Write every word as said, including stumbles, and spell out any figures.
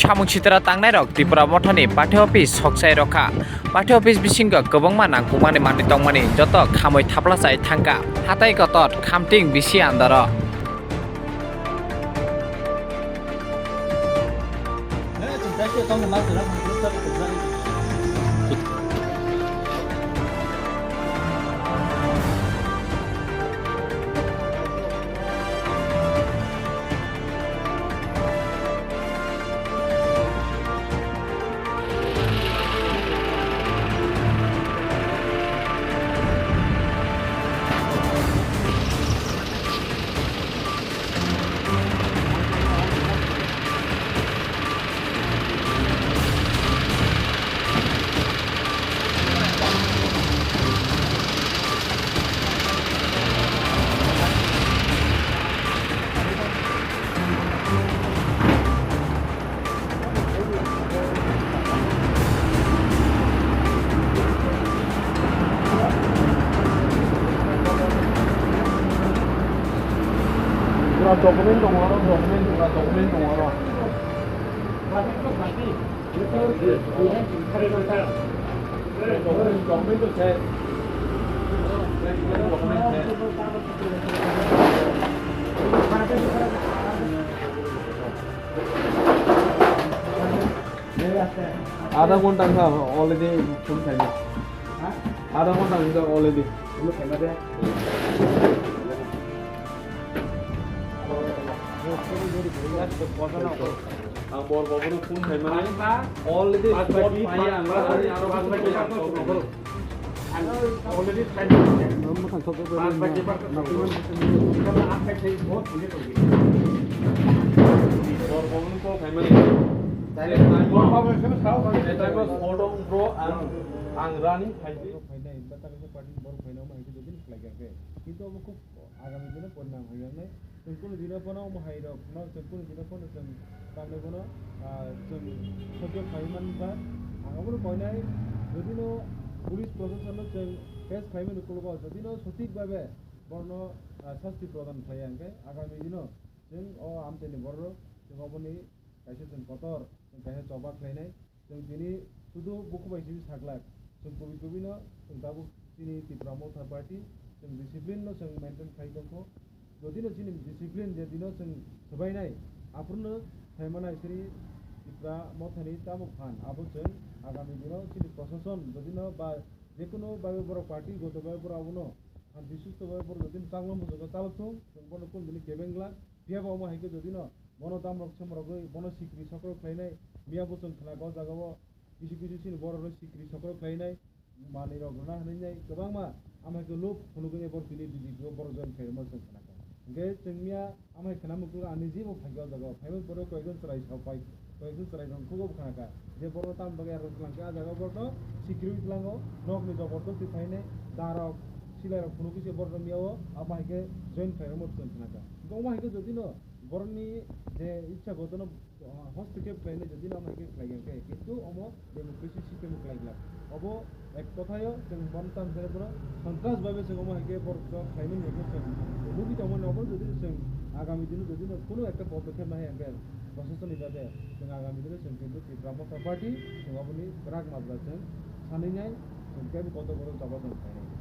Samung sitra tangnairok Tipra Mothani party office soksai rokha. Party office bisingo kwbangma nangkukmani manwi tongmani joto khamwi thapla chai thangkha. Hatai kotor, khamting bisi andaro. Pura document tongo oro, document, pura document tongo oro. Document to se. Adha ghonta wngkha already phone khaina. Adha ghonta wngkha already. Ang bor bor phone khaimani already spot phai ang. Already time. Bor bor phone khaimani. Direct time. Time photo bro ang, ang running khaidi. Phainai, ba ta kaisa party ni borok phainai, omo hai khe jodi ni khlai kha khe. Kintu omo khub agami dino porinam hai wngnai. Chwng kunu dino phano omo hai rok no, chwng kunu dino phano chwng tamni bono, ah, chwng sokyo khai man ba. Ang obono koinai, jodi no police proshashan no chwng face khai mani ukologo, jodi no sothik bhabe borok no, ah, sasti prodan khlai ya, hwnkhe agami dino chwng o amchaini borok rok chwng oboni kaisa chwng kotor, chwng kaisa choba khlainai. Chwng tini sudu bukhuk bai simi saglak. Chwng kubui kubui no chwng tabuk chini Tipra Motha Party chwng discipline no chwng maintain khai tongkho. Jodi no chini discipline je dino chwng swbainai, aphuru no sai manai chini Tipra Mothani tamo phan. Abo chwng agami dino chini proshashan jodi no ba jekunu bai borok party goto bai borok abono shanti susto bai borok jodi no changma muchungo chalok thung, chwng bono kunu dini kebeng glak. Phiya bo omo hai khe jodi no bono damrok semrogwi bono sikri sokrok khlainai, miya bo chwng khna o jaga o kisu kisu chini borok rok sikri sokrok khlainai, manwi rok rwna hinwi nai kwbangma, amo hai khe lob phunugwi nai borok tini B J P o borok join khlairokma chwng khna kha. Hwnkhe chwng miya amo hai khna muchungo ani je bo phai kha o jaga o, phaimani pore koyekjon chwrai sa pai, koyekjon chwrai rok khugo bo khna kha je borok tamo bagwi aro twlang khe a jaga o borok no sikriwi tlango, nokni jobordosti phainai, da rok silai rok phunugwi se borok no miya o amo hai khe join khlairokma chwng khna kha. Hwnkhe omo hai khe jodi no borokni je ichha gotono, ah, hostokep khlainai jodi no omo hai khe khlai ya khe, kintu omo democracy system o khlai glak. Obo ek kothayo chwng bono tamo sanai bono sontras bhabe chwng omo hai khe borok rok khlaimani hai khe chwng nugwi tongmani. Obo jodi chwng agami dino jodi no kunu ekta podokep nai hwnkhe proshasoni bhabe chwng agami dino chwng kintu Tipra Motha Party chwng oboni kwrak mabla chwng sanwi nai, chwng kebo kotor kotor choba chwng khlainai.